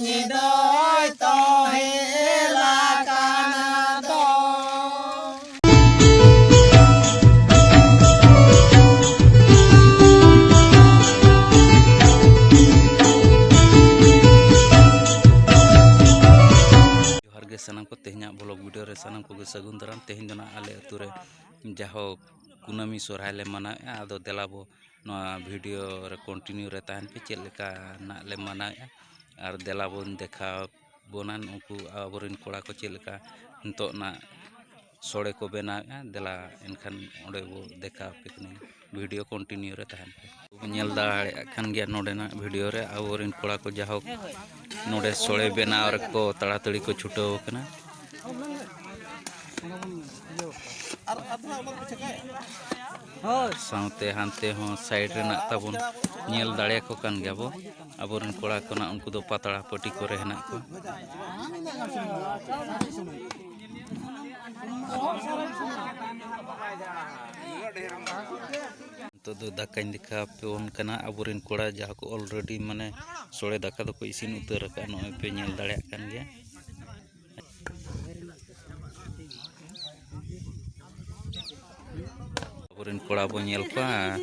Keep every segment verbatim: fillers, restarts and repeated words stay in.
ᱫᱚᱭ ᱛᱚᱦᱮᱞ ᱟᱠᱟᱱᱟ ᱫᱚ᱾ ᱡᱚᱦᱟᱨ ᱜᱮ ᱥᱟᱱᱟᱢ ᱠᱚ, ᱛᱮᱦᱮᱧᱟᱜ vlog video ᱨᱮ ᱥᱟᱱᱟᱢ ᱠᱚᱜᱮ ᱥᱟᱹᱜᱩᱱ ᱫᱟᱨᱟᱢ᱾ ᱛᱮᱦᱮᱧ ᱫᱚ ᱱᱟᱜ ᱟᱞᱮ ᱟᱹᱛᱩ ᱨᱮ ᱡᱟᱦᱳᱠ ᱠᱩᱱᱟᱹᱢᱤ ᱥᱚᱨᱦᱟᱭ ᱞᱮ ᱢᱟᱱᱟᱣᱮᱫᱼᱟ᱾ ᱟᱫᱚ ᱫᱮᱞᱟ ᱵᱚ ᱱᱚᱣᱟ video ᱨᱮ continue ᱨᱮ ᱛᱟᱦᱮᱱ ᱯᱮ, ᱪᱮᱫ ᱞᱮᱠᱟ ᱱᱟᱜ ᱞᱮ ᱢᱟᱱᱟᱣᱮᱫᱼᱟ᱾ ᱟᱨ ᱫᱮᱞᱟ ᱵᱚᱱ ᱫᱮᱠᱷᱟᱣ ᱵᱚᱱᱟ ᱱᱩᱠᱩ ᱟᱵᱚᱨᱮᱱ ᱠᱚᱲᱟ ᱠᱚ ᱪᱮᱫ ᱞᱮᱠᱟ ᱱᱤᱛᱚᱜ ᱱᱟᱜ ᱥᱚᱲᱮ ᱠᱚ ᱵᱮᱱᱟᱣᱮᱫᱼᱟ᱾ ᱫᱮᱞᱟ ᱮᱱᱠᱷᱟᱱ ᱚᱸᱰᱮ ᱵᱚ ᱫᱮᱠᱷᱟᱣ ᱟᱯᱮ ᱠᱟᱹᱱᱟᱹᱧ, video continue ᱨᱮ ᱛᱟᱦᱮᱱ ᱯᱮ᱾ ᱵᱚᱱ ᱧᱮᱞ ᱫᱟᱲᱮᱭᱟᱜ ᱠᱟᱱ ᱜᱮᱭᱟ ᱱᱚᱰᱮᱱᱟᱜ video ᱨᱮ ᱟᱵᱚᱨᱮᱱ ᱠᱚᱲᱟ ᱠᱚ ᱡᱟᱦᱳᱠ ᱱᱚᱰᱮ ᱥᱚᱲᱮ ᱵᱮᱱᱟᱣ ᱨᱮᱠᱚ ᱛᱟᱲᱟᱛᱟᱲᱤ ᱠᱚ ᱪᱷᱩᱴᱟᱹᱣ ᱟᱠᱟᱱᱟ᱾ ᱥᱟᱶᱛᱮ ᱦᱟᱱᱛᱮ ᱦᱚᱸ side ᱨᱮᱱᱟᱜ ᱛᱟᱵᱚᱱ ᱧᱮᱞ ᱫᱟᱲᱮᱭᱟᱠᱚ ᱠᱟᱱ ᱜᱮᱭᱟ ᱵᱚ᱾ ᱟᱵᱚᱨᱮᱱ ᱠᱚᱲᱟ ᱠᱚ ᱱᱟᱜ ᱩᱱᱠᱩ ᱫᱚ ᱯᱟᱛᱲᱟ ᱯᱟᱹᱴᱤ ᱠᱚᱨᱮ ᱦᱮᱱᱟᱜ ᱠᱚᱣᱟ᱾ ᱱᱤᱛᱚᱜ ᱫᱚ ᱫᱟᱠᱟᱧ ᱫᱮᱠᱷᱟᱣ ᱟᱯᱮ ᱵᱚᱱ ᱠᱟᱱᱟ᱾ ᱟᱵᱚᱨᱮᱱ ᱠᱚᱲᱟ ᱡᱟᱦᱟᱸ ᱠᱚ already ᱢᱟᱱᱮ ᱥᱚᱲᱮ ᱫᱟᱠᱟ ᱫᱚᱠᱚ ᱤᱥᱤᱱ ᱩᱛᱟᱹᱨ ᱟᱠᱟᱫᱼᱟ, ᱱᱚᱜᱼᱚᱭ ᱯᱮ ᱧᱮᱞ ᱫᱟᱲᱮᱭᱟᱜ ᱠᱟᱱ ᱜᱮᱭᱟ᱾ ᱟᱵᱚᱨᱮᱱ ᱠᱚᱲᱟ ᱵᱚᱱ ᱧᱮᱞ ᱠᱚᱣᱟ,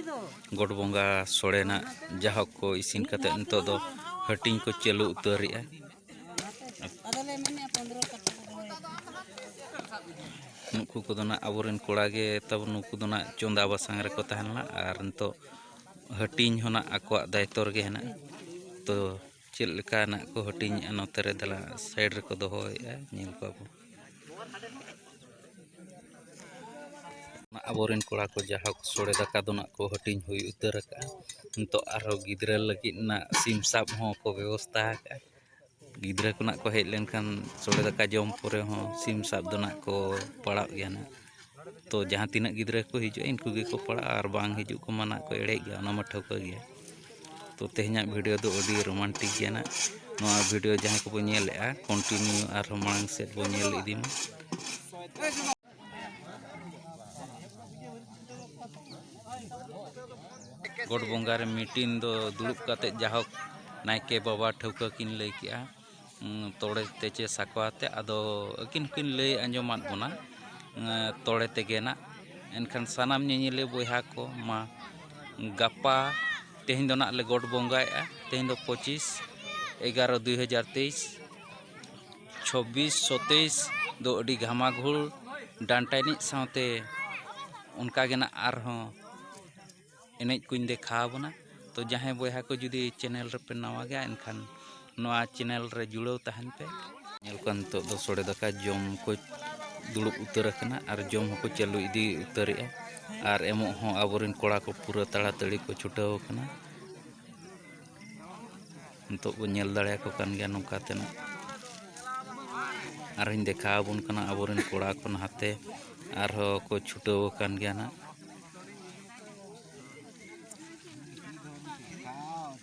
ᱜᱚᱰ ᱵᱚᱸᱜᱟ ᱥᱚᱲᱮ ᱱᱟᱜ ᱡᱟᱦᱳᱠ ᱠᱚ ᱤᱥᱤᱱ ᱠᱟᱛᱮᱫ ᱱᱤᱛᱚᱜ ᱫᱚ ᱦᱟᱹᱴᱤᱧ ᱠᱚ ᱪᱟᱹᱞᱩ ᱩᱛᱟᱹᱨᱮᱜᱼᱟ᱾ ᱱᱩᱠᱩ ᱠᱚᱫᱚ ᱱᱟᱜ ᱟᱵᱚᱨᱮᱱ ᱠᱚᱲᱟ ᱜᱮ ᱛᱟᱵᱚᱱ, ᱱᱩᱠᱩ ᱫᱚ ᱱᱟᱜ ᱪᱚᱸᱫᱟ ᱵᱟᱥᱟᱝ ᱨᱮᱠᱚ ᱛᱟᱦᱮᱸ ᱞᱮᱱᱟ ᱟᱨ ᱱᱤᱛᱚᱜ ᱦᱟᱹᱴᱤᱧ ᱦᱚᱸ ᱱᱟᱜ ᱟᱠᱚᱣᱟᱜ ᱫᱟᱭᱤᱛᱛᱚ ᱨᱮᱜᱮ ᱦᱮᱱᱟᱜᱼᱟ᱾ ᱛᱚ ᱪᱮᱫ ᱞᱮᱠᱟ ᱱᱟᱜ ᱠᱚ ᱦᱟᱹᱴᱤᱧᱮᱜᱼᱟ ᱱᱚᱛᱮ ᱨᱮ, ᱫᱮᱞᱟ side ᱨᱮᱠᱚ ᱫᱚᱦᱚᱭᱮᱜᱼᱟ, ᱧᱮᱞ ᱠᱚᱣᱟ ᱵᱚᱱ᱾ ᱟᱵᱚᱨᱮᱱ ᱠᱚᱲᱟ ᱠᱚ ᱡᱟᱦᱳᱠ ᱥᱚᱲᱮ ᱫᱟᱠᱟ ᱫᱚ ᱱᱟᱜ ᱠᱚ ᱦᱟᱹᱴᱤᱧ ᱦᱩᱭ ᱩᱛᱟᱹᱨ ᱟᱠᱟᱫᱼᱟ᱾ ᱱᱤᱛᱚᱜ ᱟᱨᱦᱚᱸ ᱜᱤᱫᱽᱨᱟᱹ ᱞᱟᱹᱜᱤᱫ ᱱᱟᱜ ᱥᱤᱢ ᱥᱟᱵ ᱦᱚᱸ ᱠᱚ ᱵᱮᱵᱚᱥᱛᱷᱟ ᱟᱠᱟᱫᱼᱟ᱾ ᱜᱤᱫᱽᱨᱟᱹ ᱠᱚ ᱱᱟᱜ ᱠᱚ ᱦᱮᱡ ᱞᱮᱱᱠᱷᱟᱱ ᱥᱚᱲᱮ ᱫᱟᱠᱟ ᱡᱚᱢ ᱯᱚᱨᱮ ᱦᱚᱸ ᱥᱤᱢ ᱥᱟᱵ ᱫᱚ ᱱᱟᱜ ᱠᱚ ᱯᱟᱲᱟᱜ ᱜᱮᱭᱟ ᱱᱟᱜ᱾ ᱛᱚ ᱡᱟᱦᱟᱸ ᱛᱤᱱᱟᱹᱜ ᱜᱤᱫᱽᱨᱟᱹ ᱠᱚ ᱦᱤᱡᱩᱜᱼᱟ ᱤᱱᱠᱩ ᱜᱮᱠᱚ ᱯᱟᱲᱟᱜᱼᱟ, ᱟᱨ ᱵᱟᱝ ᱦᱤᱡᱩᱜ ᱠᱚᱢᱟ ᱱᱟᱜ ᱠᱚ ᱮᱲᱮ ᱜᱮᱭᱟ, ᱚᱱᱟ ᱢᱟ ᱴᱷᱟᱹᱣᱠᱟᱹ ᱜᱮᱭᱟ᱾ ᱛᱚ ᱛᱮᱦᱮᱧᱟᱜ video ᱫᱚ ᱟᱹᱰᱤ romantic ᱜᱮᱭᱟ ᱱᱟᱜ᱾ ᱱᱚᱣᱟ video ᱡᱟᱦᱟᱸᱭ ᱠᱚᱵᱚ ᱧᱮᱞᱮᱜᱼᱟ continue ᱟᱨᱦᱚᱸ ᱢᱟᱲᱟᱝ ᱥᱮᱫ ᱵᱚ ᱧᱮᱞ ᱤᱫᱤ ᱢᱟ᱾ ᱜᱚᱰ ᱵᱚᱸᱜᱟ ᱨᱮ meeting ᱫᱚ ᱫᱩᱲᱩᱵ ᱠᱟᱛᱮ ᱡᱟᱦᱳᱠ ᱱᱟᱭᱠᱮ ᱵᱟᱵᱟ ᱴᱷᱟᱹᱣᱠᱟᱹ ᱠᱤᱱ ᱞᱟᱹᱭ ᱠᱮᱜᱼᱟ, ᱩᱸ, ᱛᱚᱲᱮ ᱛᱮ ᱪᱮ ᱥᱟᱠᱣᱟ ᱛᱮ, ᱟᱫᱚ ᱟᱹᱠᱤᱱ ᱦᱚᱸᱠᱤᱱ ᱞᱟᱹᱭ ᱟᱸᱡᱚᱢᱟᱫ ᱵᱚᱱᱟ, ᱩᱸ, ᱛᱚᱲᱮ ᱛᱮᱜᱮ ᱱᱟᱜ᱾ ᱮᱱᱠᱷᱟᱱ ᱥᱟᱱᱟᱢ ᱧᱮᱧᱮᱞᱤᱭᱟᱹ ᱵᱚᱭᱦᱟ ᱠᱚ ᱢᱟ, ᱜᱟᱯᱟ, ᱛᱮᱦᱮᱧ ᱫᱚ ᱱᱟᱜ ᱞᱮ ᱜᱚᱴ ᱵᱚᱸᱜᱟᱭᱮᱜᱼᱟ, ᱛᱮᱦᱮᱧ ᱫᱚ ᱯᱚᱸᱪᱤᱥ ᱮᱜᱟᱨᱚ ᱫᱩᱭ ᱦᱟᱡᱟᱨ ᱛᱮᱭᱤᱥ, ᱪᱷᱚᱵᱵᱤᱥ ᱥᱚᱛᱮᱭᱤᱥ ᱫᱚ ᱟᱹᱰᱤ ᱜᱷᱟᱢᱟᱜᱷᱩᱲ ᱰᱟᱱᱴᱟ ᱮᱱᱮᱡ ᱥᱟᱶᱛᱮ ᱚᱱᱠᱟ ᱜᱮ ᱱᱟᱜ ᱟᱨᱦᱚᱸ ᱮᱱᱮᱡ ᱠᱚᱧ ᱫᱮᱠᱷᱟᱣ ᱟᱵᱚᱱᱟ᱾ ᱛᱚ ᱡᱟᱦᱟᱸᱭ ᱵᱚᱭᱦᱟ ᱠᱚ ᱡᱩᱫᱤ ᱪᱮᱱᱮᱞ ᱨᱮᱯᱮ ᱱᱟᱣᱟ ᱜᱮᱭᱟ, ᱮᱱᱠᱷᱟᱱ ᱱᱚᱣᱟ ᱪᱮᱱᱮᱞ ᱨᱮ ᱡᱩᱲᱟᱹᱣ ᱛᱟᱦᱮᱱ ᱯᱮ᱾ ᱧᱮᱞ ᱠᱚᱣᱟ ᱱᱤᱛᱚᱜ ᱫᱚ ᱥᱚᱲᱮ ᱫᱟᱠᱟ ᱡᱚᱢ ᱠᱚ ᱫᱩᱲᱩᱵ ᱩᱛᱟᱹᱨ ᱟᱠᱟᱱᱟ ᱟᱨ ᱡᱚᱢ ᱦᱚᱸᱠᱚ ᱪᱟᱹᱞᱩ ᱤᱫᱤ ᱩᱛᱟᱹᱨᱮᱜᱼᱟ ᱟᱨ ᱮᱢᱚᱜ ᱦᱚᱸ ᱟᱵᱚᱨᱮᱱ ᱠᱚᱲᱟ ᱠᱚ ᱯᱩᱨᱟᱹ ᱛᱟᱲᱟᱛᱟᱹᱲᱤ ᱠᱚ ᱪᱷᱩᱴᱟᱹᱣ ᱟᱠᱟᱱᱟ᱾ ᱱᱤᱛᱚᱜ ᱵᱚᱱ ᱧᱮᱞ ᱫᱟᱲᱮᱭᱟᱠᱚ ᱠᱟᱱ ᱜᱮᱭᱟ ᱱᱚᱝᱠᱟ ᱛᱮᱱᱟᱜ᱾ ᱟᱨᱦᱚᱸᱧ ᱫᱮᱠᱷᱟᱣ ᱟᱵᱚᱱ ᱠᱟᱱᱟ ᱟᱵᱚᱨᱮᱱ ᱠᱚᱲᱟ ᱠᱚ ᱱᱟᱦᱟᱛᱮ ᱟᱨᱦᱚᱸ ᱠᱚ ᱪᱷᱩᱴᱟᱹᱣ ᱟᱠᱟᱱ ᱜᱮᱭᱟ ᱱᱟᱜ᱾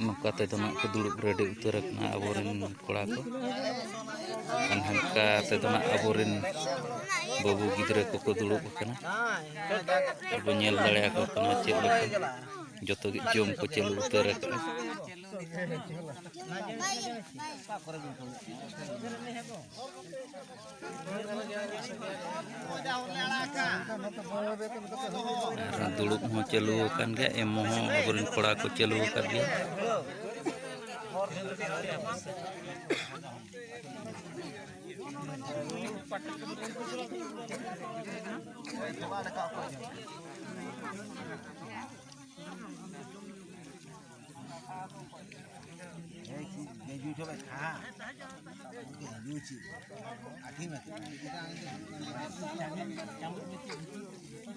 ᱱᱚᱝᱠᱟ ᱛᱮᱫᱚ ᱱᱟᱜ ᱠᱚ ᱫᱩᱲᱩᱵ ᱨᱮᱰᱤ ᱩᱛᱟᱹᱨ ᱟᱠᱟᱱᱟ ᱟᱵᱚᱨᱮᱱ ᱠᱚᱲᱟ ᱠᱚ᱾ ᱟᱨ ᱱᱚᱝᱠᱟ ᱛᱮᱫᱚ ᱱᱟᱜ ᱟᱵᱚᱨᱮᱱ ᱵᱟᱹᱵᱩ ᱜᱤᱫᱽᱨᱟᱹ ᱠᱚᱠᱚ ᱫᱩᱲᱩᱵ ᱟᱠᱟᱱᱟ᱾ ᱟᱵᱚ ᱧᱮᱞ ᱫᱟᱲᱮᱭᱟᱠᱚ ᱠᱟᱱᱟ ᱪᱮᱫ ᱞᱮᱠᱟ ᱡᱚᱛᱚ ᱜᱮ ᱡᱚᱢ ᱠᱚ ᱪᱟᱹᱞᱩ ᱩᱛᱟᱹᱨ ᱟᱠᱟᱫᱼᱟ᱾ ᱟᱨ ᱫᱩᱲᱩᱵ ᱦᱚᱸ ᱪᱟᱹᱞᱩ ᱟᱠᱟᱱ ᱜᱮᱭᱟ, ᱮᱢᱚᱜ ᱦᱚᱸ ᱟᱵᱚᱨᱮᱱ ᱠᱚᱲᱟ ᱠᱚ ᱪᱟᱹᱞᱩ ᱟᱠᱟᱫ ᱜᱮᱭᱟ᱾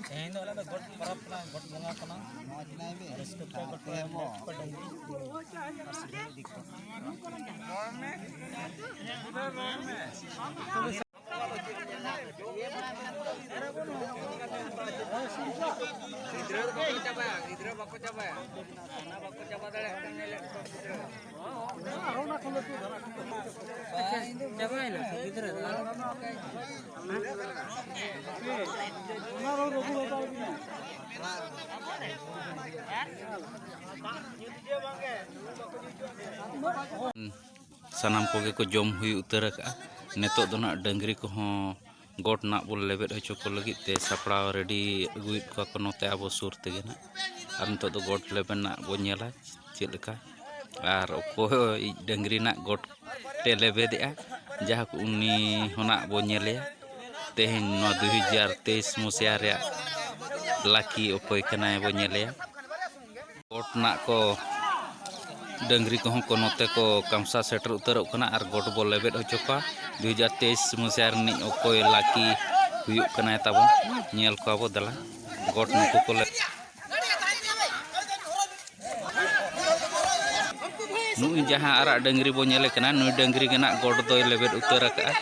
ᱛᱮᱦᱮᱧ ᱫᱚ ᱟᱞᱮ ᱫᱚ ᱜᱚᱴ ᱯᱚᱨᱚᱵᱽ ᱠᱟᱱᱟ, ᱜᱚᱴ ᱵᱚᱸᱜᱟ ᱠᱟᱱᱟ᱾ ᱨᱟᱹᱥᱠᱟᱹ ᱛᱮ ᱜᱚᱴ ᱯᱚᱨᱚᱵᱽ ᱠᱚ ᱰᱟᱹᱝᱨᱤ ᱟᱨ ᱥᱤᱫᱷᱟᱹ ᱤᱫᱤ ᱠᱚᱣᱟ᱾ ᱜᱤᱫᱽᱨᱟᱹ ᱫᱚ ᱵᱟᱠᱚ ᱪᱟᱵᱟᱭᱟ, ᱜᱤᱫᱽᱨᱟᱹ ᱵᱟᱠᱚ ᱪᱟᱵᱟᱭᱟ, ᱚᱱᱟ ᱵᱟᱠᱚ ᱪᱟᱵᱟ ᱫᱟᱲᱮᱭᱟᱜ ᱠᱟᱱᱟ ᱧᱮᱞᱮᱫ ᱠᱚᱣᱟ ᱜᱤᱫᱽᱨᱟᱹ᱾ ᱪᱟᱵᱟᱭᱮᱱᱟ ᱜᱤᱫᱽᱨᱟᱹ ᱫᱚ᱾ ᱥᱟᱱᱟᱢ ᱠᱚᱜᱮ ᱠᱚ ᱡᱚᱢ ᱦᱩᱭ ᱩᱛᱟᱹᱨ ᱟᱠᱟᱫᱼᱟ᱾ ᱱᱤᱛᱚᱜ ᱫᱚ ᱱᱟᱜ ᱰᱟᱹᱝᱨᱤ ᱠᱚᱦᱚᱸ ᱜᱚᱴ ᱱᱟᱜ ᱵᱚᱱ ᱞᱮᱵᱮᱫ ᱦᱚᱪᱚ ᱠᱚ ᱞᱟᱹᱜᱤᱫ ᱛᱮ ᱥᱟᱯᱲᱟᱣ ᱨᱮᱰᱤ ᱟᱹᱜᱩᱭᱮᱫ ᱠᱚᱣᱟ ᱠᱚ ᱱᱚᱛᱮ ᱟᱵᱚ ᱥᱩᱨ ᱛᱮᱜᱮ ᱱᱟᱜ᱾ ᱟᱨ ᱱᱤᱛᱚᱜ ᱫᱚ ᱜᱚᱴ ᱞᱮᱵᱮᱫ ᱱᱟᱜ ᱵᱚᱱ ᱧᱮᱞᱟ ᱪᱮᱫ ᱞᱮᱠᱟ, ᱟᱨ ᱚᱠᱚᱭᱤᱡ ᱰᱟᱹᱝᱨᱤ ᱱᱟᱜ ᱜᱚᱴ ᱛᱮ ᱞᱮᱵᱮᱫᱮᱜᱼᱟ, ᱡᱟᱦᱟᱸ ᱩᱱᱤ ᱦᱚᱸ ᱱᱟᱜ ᱵᱚᱱ ᱧᱮᱞᱮᱭᱟ᱾ ᱛᱮᱦᱮᱧ ᱱᱚᱣᱟ ᱫᱩᱭ ᱦᱟᱡᱟᱨ ᱛᱮᱭᱤᱥ ᱢᱩᱥᱤᱭᱟ ᱨᱮᱭᱟᱜ ᱞᱟᱹᱠᱤ ᱚᱠᱚᱭ ᱠᱟᱱᱟᱭ ᱵᱚᱱ ᱧᱮᱞᱮᱭᱟ᱾ ᱜᱚᱴ ᱱᱟᱜ ᱠᱚ ᱰᱟᱹᱝᱨᱤ ᱠᱚᱦᱚᱸ ᱠᱚ ᱱᱚᱛᱮ ᱠᱚ ᱠᱟᱢᱥᱟ ᱥᱮᱴᱮᱨ ᱩᱛᱟᱹᱨᱚᱜ ᱠᱟᱱᱟ ᱟᱨ ᱜᱚᱴ ᱵᱚ ᱞᱮᱵᱮᱫ ᱦᱚᱪᱚ ᱠᱚᱣᱟ᱾ ᱫᱩᱭ ᱦᱟᱡᱟᱨ ᱛᱮᱭᱤᱥ ᱢᱩᱥᱤᱭᱟ ᱨᱤᱱᱤᱡ ᱚᱠᱚᱭ ᱞᱟᱹᱠᱤ ᱦᱩᱭᱩᱜ ᱠᱟᱱᱟᱭ ᱛᱟᱵᱚᱱ, ᱧᱮᱞ ᱠᱚᱣᱟ ᱵᱚ ᱫᱮᱞᱟ᱾ ᱜᱚᱴ ᱱᱩᱠᱩ ᱠᱚ ᱞᱮ ᱱᱩᱭ ᱡᱟᱦᱟᱸ ᱟᱨᱟᱜ ᱰᱟᱹᱝᱨᱤ ᱵᱚ ᱧᱮᱞᱮ ᱠᱟᱱᱟ, ᱱᱩᱭ ᱰᱟᱹᱝᱨᱤ ᱜᱮ ᱱᱟᱜ ᱜᱚᱴ ᱫᱚᱭ ᱞᱮᱵᱮᱫ ᱩᱛᱟᱹᱨ ᱟᱠᱟᱜᱼᱟ᱾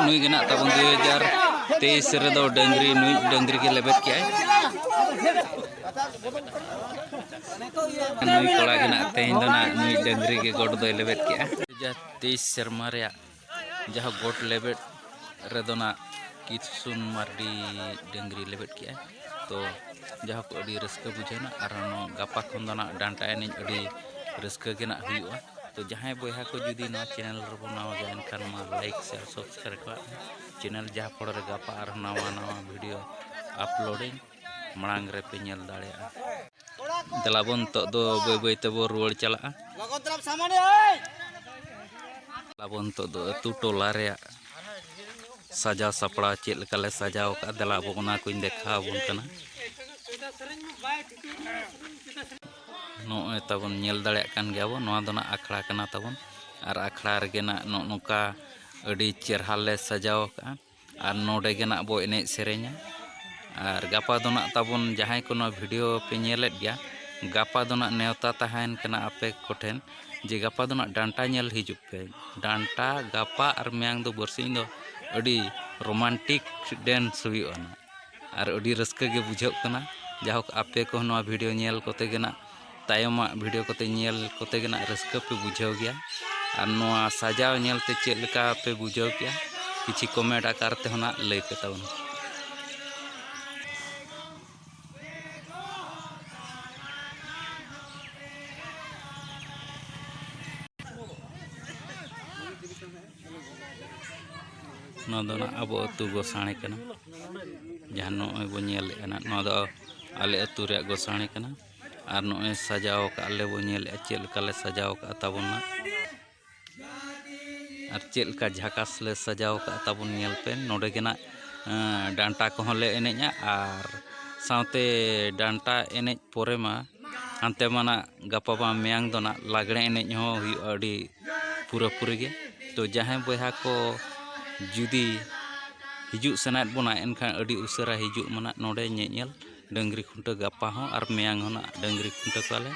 ᱱᱩᱭ ᱜᱮ ᱱᱟᱜ ᱛᱟᱵᱚᱱ ᱫᱩᱭ ᱦᱟᱡᱟᱨ ᱛᱮᱭᱤᱥ ᱨᱮᱫᱚ ᱰᱟᱹᱝᱨᱤ, ᱱᱩᱭ ᱰᱟᱹᱝᱨᱤ ᱜᱮ ᱞᱮᱵᱮᱫ ᱠᱮᱜᱼᱟᱭ᱾ ᱱᱩᱭ ᱠᱚᱲᱟ ᱜᱮ ᱱᱟᱜ ᱛᱮᱦᱮᱧ ᱫᱚ ᱱᱟᱜ ᱱᱩᱭ ᱰᱟᱹᱝᱨᱤ ᱜᱮ ᱜᱚᱴ ᱫᱚᱭ ᱞᱮᱵᱮᱫ ᱠᱮᱜᱼᱟ᱾ ᱫᱩᱭ ᱦᱟᱡᱟᱨ ᱛᱮᱭᱤᱥ ᱥᱮᱨᱢᱟ ᱨᱮᱭᱟᱜ ᱡᱟᱦᱟᱸ ᱜᱚᱴ ᱞᱮᱵᱮᱫ ᱨᱮᱫᱚ ᱱᱟᱜ ᱠᱤᱥᱩᱱ ᱢᱟᱨᱰᱤ ᱰᱟᱹᱝᱨᱤ ᱞᱮᱵᱮᱫ ᱠᱮᱜᱼᱟᱭ᱾ ᱛᱚ ᱡᱟᱦᱳᱠ, ᱟᱹᱰᱤ ᱨᱟᱹᱥᱠᱟᱹ ᱵᱩᱡᱷᱟᱹᱣᱱᱟ᱾ ᱟᱨ ᱱᱚᱣᱟ ᱜᱟᱯᱟ ᱠᱷᱚᱱ ᱫᱚ ᱱᱟᱜ ᱰᱟᱱᱴᱟ ᱮᱱᱮᱡ ᱟᱹᱰᱤ ᱨᱟᱹᱥᱠᱟᱹ ᱜᱮ ᱱᱟᱜ ᱦᱩᱭᱩᱜᱼᱟ᱾ ᱛᱚ ᱡᱟᱦᱟᱸᱭ ᱵᱚᱭᱦᱟ ᱠᱚ ᱡᱩᱫᱤ ᱱᱚᱣᱟ ᱪᱮᱱᱮᱞ ᱨᱮᱵᱚᱱ ᱱᱟᱣᱟ ᱜᱮᱭᱟ, ᱮᱱᱠᱷᱟᱱ ᱢᱟ ᱞᱟᱭᱤᱠ, ᱥᱮᱭᱟᱨ, ᱥᱟᱵᱥᱠᱨᱟᱭᱤᱵ ᱠᱟᱜ ᱢᱮ ᱪᱮᱱᱮᱞ, ᱡᱟᱦᱟᱸ ᱯᱚᱨᱮ ᱨᱮ ᱜᱟᱯᱟ ᱟᱨ ᱱᱟᱣᱟ ᱱᱟᱣᱟ ᱵᱷᱤᱰᱤᱭᱳ ᱟᱯᱞᱳᱰᱤᱧ ᱢᱟᱲᱟᱝ ᱨᱮᱯᱮ ᱧᱮᱞ ᱫᱟᱲᱮᱭᱟᱜᱼᱟ᱾ ᱫᱮᱞᱟ ᱵᱚᱱ ᱱᱤᱛᱚᱜ ᱫᱚ ᱵᱟᱹᱭ ᱵᱟᱹᱭ ᱛᱮᱵᱚ ᱨᱩᱣᱟᱹᱲ ᱪᱟᱞᱟᱜᱼᱟ᱾ ᱫᱮᱞᱟ ᱵᱚᱱ ᱱᱤᱛᱚᱜ ᱫᱚ ᱟᱹᱛᱩ ᱴᱚᱞᱟ ᱨᱮᱭᱟᱜ ᱥᱟᱡᱟᱣ ᱥᱟᱯᱲᱟᱣ ᱪᱮᱫ ᱞᱮᱠᱟ ᱞᱮ ᱥᱟᱡᱟᱣ ᱟᱠᱟᱫᱼᱟ, ᱫᱮᱞᱟ ᱟᱵᱚ ᱚᱱᱟ ᱠᱚᱧ ᱫᱮᱠᱷᱟᱣ ᱟᱵᱚᱱ ᱠᱟᱱᱟ᱾ ᱱᱚᱜᱼᱚᱭ ᱛᱟᱵᱚᱱ ᱧᱮᱞ ᱫᱟᱲᱮᱭᱟᱜ ᱠᱟᱱ ᱜᱮᱭᱟ ᱵᱚᱱ, ᱱᱚᱣᱟ ᱫᱚ ᱱᱟᱜ ᱟᱠᱷᱲᱟ ᱠᱟᱱᱟ ᱛᱟᱵᱚᱱ᱾ ᱟᱨ ᱟᱠᱷᱲᱟ ᱨᱮᱜᱮ ᱱᱟᱜ ᱱᱚᱜᱼᱚ ᱱᱚᱝᱠᱟ ᱟᱹᱰᱤ ᱪᱮᱨᱦᱟ ᱞᱮ ᱥᱟᱡᱟᱣ ᱟᱠᱟᱫᱼᱟ᱾ ᱟᱨ ᱱᱚᱰᱮ ᱜᱮ ᱱᱟᱜ ᱵᱚ ᱮᱱᱮᱡ ᱥᱮᱨᱮᱧᱟ᱾ ᱟᱨ ᱜᱟᱯᱟ ᱫᱚ ᱱᱟᱜ ᱛᱟᱵᱚᱱ, ᱡᱟᱦᱟᱸᱭ ᱠᱚ ᱱᱚᱣᱟ ᱵᱷᱤᱰᱤᱭᱳ ᱯᱮ ᱧᱮᱞᱮᱫ ᱜᱮᱭᱟ, ᱜᱟᱯᱟ ᱫᱚ ᱱᱟᱜ ᱱᱮᱣᱛᱟ ᱛᱟᱦᱮᱱ ᱠᱟᱱᱟ ᱟᱯᱮ ᱠᱚᱴᱷᱮᱱ ᱡᱮ ᱜᱟᱯᱟ ᱫᱚ ᱱᱟᱜ ᱰᱟᱱᱴᱟ ᱧᱮᱞ ᱦᱤᱡᱩᱜ ᱯᱮ᱾ ᱰᱟᱱᱴᱟ ᱜᱟᱯᱟ ᱟᱨ ᱢᱮᱭᱟᱝ ᱫᱚ ᱵᱟᱨᱥᱤᱧ ᱫᱚ ᱟᱹᱰᱤ ᱨᱳᱢᱟᱱᱴᱤᱠ ᱰᱮᱱᱥ ᱦᱩᱭᱩᱜᱼᱟ ᱱᱟᱜ᱾ ᱟᱨ ᱟᱹᱰᱤ ᱨᱟᱹᱥᱠᱟᱹ ᱜᱮ ᱵᱩᱡᱷᱟᱹᱜ ᱠᱟᱱᱟ᱾ ᱡᱟᱭᱦᱳᱠ, ᱟᱯᱮ ᱠᱚᱦᱚᱸ ᱱᱚᱣᱟ ᱵᱷᱤᱰᱤᱭᱳ ᱧᱮᱞ ᱠᱚᱛᱮ ᱜᱮ ᱱᱟᱜ, ᱛᱟᱭᱚᱢᱟᱜ ᱵᱷᱤᱰᱤᱭᱳ ᱠᱚᱛᱮ ᱧᱮᱞ ᱠᱚᱛᱮ ᱜᱮ ᱱᱟᱜ ᱨᱟᱹᱥᱠᱟᱹ ᱯᱮ ᱵᱩᱡᱷᱟᱹᱣ ᱜᱮᱭᱟ᱾ ᱟᱨ ᱱᱚᱣᱟ ᱥᱟᱡᱟᱣ ᱧᱮᱞ ᱛᱮ ᱪᱮᱫ ᱞᱮᱠᱟ ᱯᱮ ᱵᱩᱡᱷᱟᱹᱣ ᱠᱮᱜᱼᱟ, ᱠᱤᱪᱷᱤ ᱠᱚᱢᱮᱱᱴ ᱟᱠᱟᱨ ᱛᱮᱦᱚᱸ ᱱᱟᱜ ᱞᱟᱹᱭ ᱯᱮ ᱛᱟᱵᱚᱱ᱾ ᱱᱚᱣᱟ ᱫᱚ ᱱᱟᱜ ᱟᱵᱚ ᱟᱹᱛᱩ ᱜᱚᱥᱟᱬᱮ ᱠᱟᱱᱟ, ᱡᱟᱦᱟᱸ ᱱᱚᱜᱼᱚᱭ ᱵᱚ ᱧᱮᱞᱮᱫᱼᱟ ᱱᱟᱜ, ᱱᱚᱣᱟ ᱫᱚ ᱟᱞᱮ ᱟᱹᱛᱩ ᱨᱮᱭᱟᱜ ᱜᱚᱥᱟᱬᱮ ᱠᱟᱱᱟ᱾ ᱟᱨ ᱱᱚᱜᱼᱚᱭ ᱥᱟᱡᱟᱣ ᱟᱠᱟᱫ ᱞᱮ ᱵᱚ ᱧᱮᱞᱮᱫᱼᱟ, ᱪᱮᱫ ᱞᱮᱠᱟ ᱞᱮ ᱥᱟᱡᱟᱣ ᱟᱠᱟᱫᱼᱟ ᱛᱟᱵᱚᱱ ᱱᱟᱜ, ᱟᱨ ᱪᱮᱫ ᱞᱮᱠᱟ ᱡᱷᱟᱠᱟᱥ ᱞᱮ ᱥᱟᱡᱟᱣ ᱟᱠᱟᱫᱼᱟ ᱛᱟᱵᱚᱱ᱾ ᱧᱮᱞ ᱯᱮ, ᱱᱚᱰᱮ ᱜᱮ ᱱᱟᱜ, ᱮᱸ, ᱰᱟᱱᱴᱟ ᱠᱚᱦᱚᱸ ᱞᱮ ᱮᱱᱮᱡᱼᱟ, ᱟᱨ ᱥᱟᱶᱛᱮ ᱰᱟᱱᱴᱟ ᱮᱱᱮᱡ ᱯᱚᱨᱮ ᱢᱟ ᱦᱟᱱᱛᱮ ᱢᱟ ᱱᱟᱜ ᱜᱟᱯᱟ ᱢᱟ ᱢᱮᱭᱟᱝ ᱫᱚ ᱱᱟᱜ ᱞᱟᱜᱽᱲᱮ ᱮᱱᱮᱡ ᱦᱚᱸ ᱦᱩᱭᱩᱜᱼᱟ ᱟᱹᱰᱤ ᱯᱩᱨᱟᱹᱯᱩᱨᱤ ᱜᱮ᱾ ᱛᱚ ᱡᱟᱦᱟᱸᱭ ᱵᱚᱭᱦᱟ ᱠᱚ ᱡᱩᱫᱤ ᱦᱤᱡᱩᱜ ᱥᱟᱱᱟᱭᱮᱫ ᱵᱚᱱᱟ, ᱮᱱᱠᱷᱟᱱ ᱟᱹᱰᱤ ᱩᱥᱟᱹᱨᱟ ᱦᱤᱡᱩᱜ ᱢᱟ ᱱᱟᱜ ᱱᱚᱰᱮ ᱧᱮᱧᱮᱞ ᱰᱟᱹᱝᱨᱤ ᱠᱷᱩᱱᱴᱟᱹᱣ᱾ ᱜᱟᱯᱟ ᱦᱚᱸ ᱟᱨ ᱢᱮᱭᱟᱝ ᱦᱚᱸ ᱱᱟᱜ ᱰᱟᱹᱝᱨᱤ ᱠᱷᱩᱱᱴᱟᱹᱣ ᱠᱚᱣᱟᱞᱮ᱾